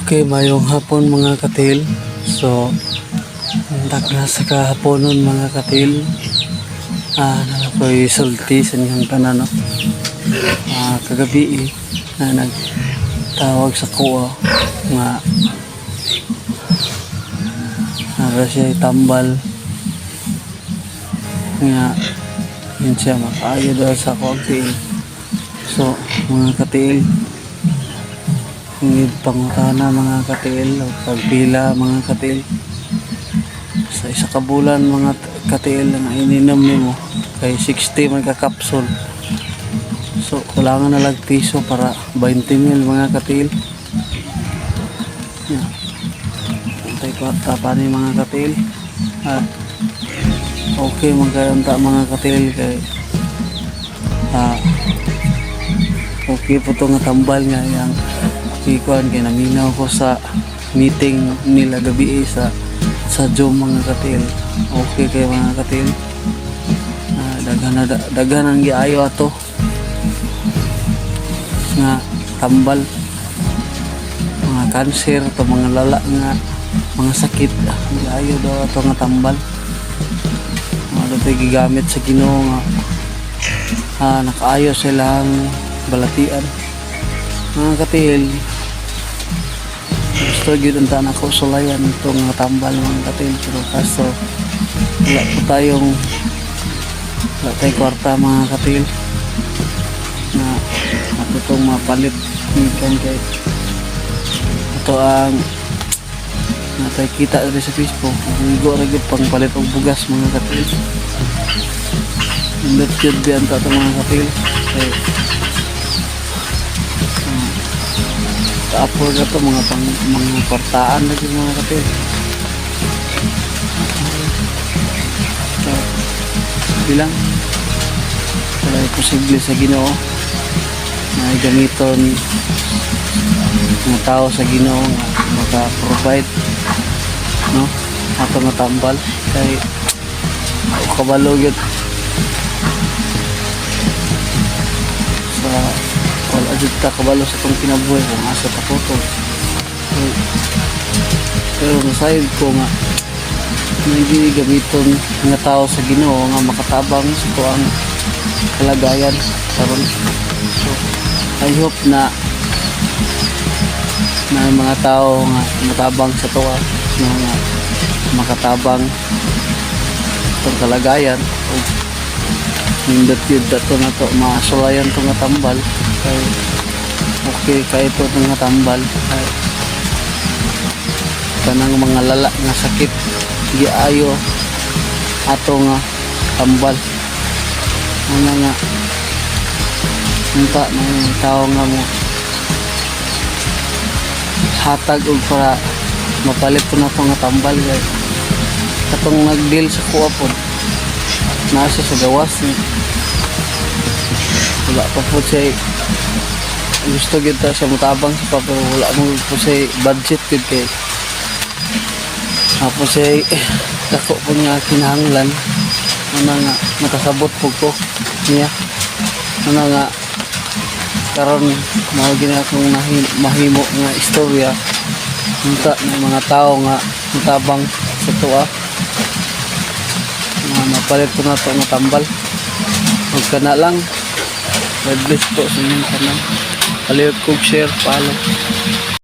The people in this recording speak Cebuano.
Okay, mayong hapon, mga katil. So, tak na sa kahaponon, mga katil. Naa ko'y sulti sa inyong tanan, no? Kagabi eh, na nagtawag sa kuha nga nara siya tambal nga yun siya makaayo daw sa akong tiil. So, mga katil, ngid pangutana, mga katil, o pagpila, mga katil, sa isa ka bulan, mga katil, nga ininom nimo kay 60 man ka capsule. So kulangan na lang piso para 20 mil, mga katil. Yeah. Antay kwarta pa ni, mga katil, at okay man kayo unta, mga katil, kay okay po to nga tambal nga yang ikuan kay naminaw ko sa meeting nila gabi eh, sa Zoom, mga katil. Okay kay, mga katil. Daghan na daghan ang giayo ato nga tambal, mga kanser to, mga lala nga mga sakit, giayo daw ato nga tambal. Mga daw gigamit sa Ginoo nga nakaayo sa ilang balatian, mga katil. Gusto gyud unta nako sulayan itong nga tambal, mga katil, pero kaso wala po tayong wala tayong kwarta, mga katil, na ato itong mapalit gikan kay ito ang natay kita diri sa Facebook. Igo ra gyud pang palit og bugas, mga katil. Indot gyud biyan ta ito, mga katil, kay ka-afford na to mga pang mga kwartaan na gyud, mga katil. So, bilang wala posible sa Ginoo na gamiton mga tao sa Ginoo nga maka-provide, no, ato nga tambal kay ako kabalo gyud sa wala jud ta kabalo sa tong kinabuhi kung asa ta putol. Pero nasayod ko nga may gamiton nga tao sa Ginoo nga makatabang sa tuang kalagayan karon. So I hope na na mga tao nga matabang sa tuwa, no, nga makatabang itong kalagayan o nindot yun dato na to masulayan to nga tambal kay okay kay ito nga tambal kay kanang mga lala nga sakit giayo ato nga tambal. Ano nga unta may tao nga mo hatag og para mapalit ko na ito nga tambal kay katong nag-deal sa kuha pod nasa sa gawas ni wala pa po siya. Gusto gyud ta siya mutabang sa pa, pero wala mo po siya budget gyud kay apo siya dako po nga kinahanglan. Ano nga makasabot po ko niya. Ano nga karon mao gina akong mahimo nga istorya. Unta ng mga tao nga mutabang sa tuwa nga mapalit po na to nga tambal. Ug kana lang. God bless po sa inyong tanan. Palihog kog share, follow.